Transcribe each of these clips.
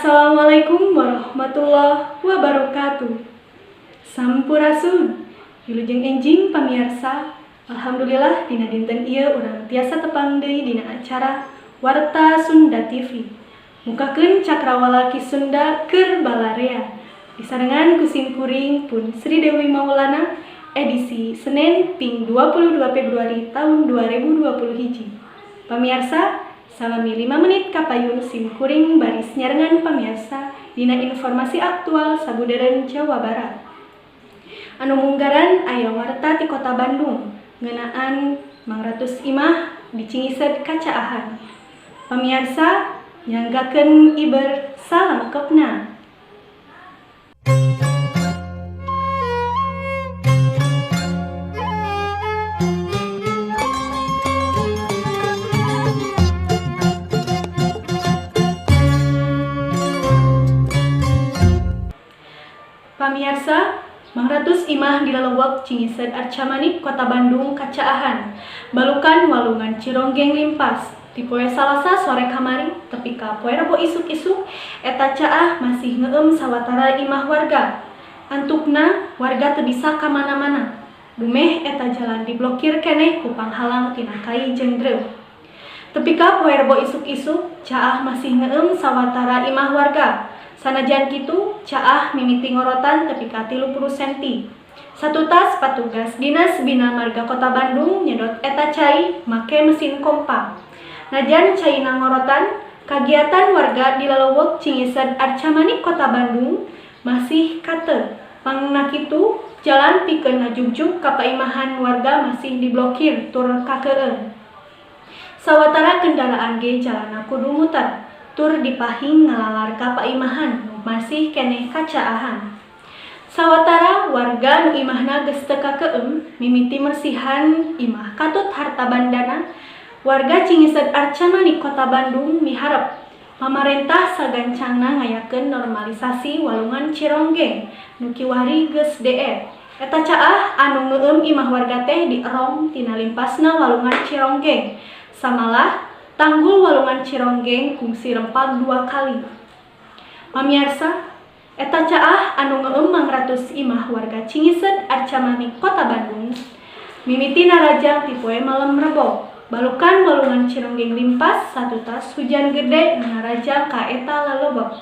Assalamualaikum warahmatullahi wabarakatuh. Sampurasun. Wilujeng enjing, pamiarsa. Alhamdulillah, dina dinten ieu urang tiasa tepang deui dina acara Warta Sunda TV. Mukakeun cakrawala Ki Sunda keur balarea. Disarengan ku simkuring pun Sri Dewi Maulana, edisi Senin ping 22 Februari tahun 2020 hiji. Pamiarsa, salami 5 menit kapayun simkuring baris nyarengan pamiarsa dina informasi aktual sabudeureun Jawa Barat. Anu munggaran aya warta ti Kota Bandung ngeunaan mangratus imah di Cingised kacaahan. Pamiarsa, nyanggakeun iber salengkepna. Pamiarsa, mangratus imah di lelewek Cingised Arcamanik, Kota Bandung kacaahan. Balukan Walungan Cironggeng limpas. Ti poe Salasa sore kamari tepi ka poe Rebo isuk-isuk, eta caah masih ngeueum sawatara imah warga. Antukna warga teu bisa ka mana-mana. Dumeh eta jalan diblokir keneh ku panghalang tina kai jeung dreum. Tepi ka poe Rebo isuk-isuk, caah masih ngeueum sawatara imah warga. Sanajan kitu, caah mimiti ngorotan tepi ka 30 senti. Satutas patugas Dinas Bina Marga Kota Bandung nyedot eta cai make mesin kompa. Najan caina ngorotan, kagiatan warga di lelewek Cingised Arcamanik, Kota Bandung masih kate. Pangna kitu, jalan pikeun ngajugjug ka paimahan warga masih diblokir tur kakeueum. Sawatara kendaraan ge jalanna kudu muter tur dipahing ngalalar ka paimahan nu masih keneh kacaahan. Sawatara warga nu imahna geus teu kakeueum mimiti mersihan imah katut harta bandana. Warga Cingised Arcamanik, Kota Bandung miharep pamarentah sagancangna ngayakeun normalisasi Walungan Cironggeng nu kiwari geus deet. Eta caah anu ngeueum imah warga teh dierong tina limpasna Walungan Cironggeng. Samalah tanggul Walungan Cironggeng kungsi rempag dua kali. Pamiarsa, eta caah anu ngeueum mangratus imah warga Cingised Arcamanik, Kota Bandung mimiti narajang ti poe malem Rebo. Balukan Walungan Cironggeng limpas satutas hujan gede narajang ka eta lalebek.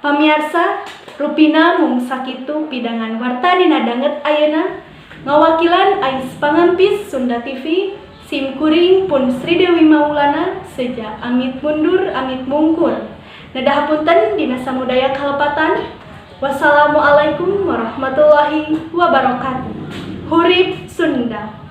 Pamiarsa, rupina mung sakitu pidangan warta dina danget ayeuna. Ngawakilan Ais Pangampis Sunda TV, sim kuring pun Sri Dewi Maulana seja amit mundur amit mungkur. Nedah hapunten dina samudaya kalepatan. Wassalamualaikum warahmatullahi wabarakatuh. Hurip Sunda.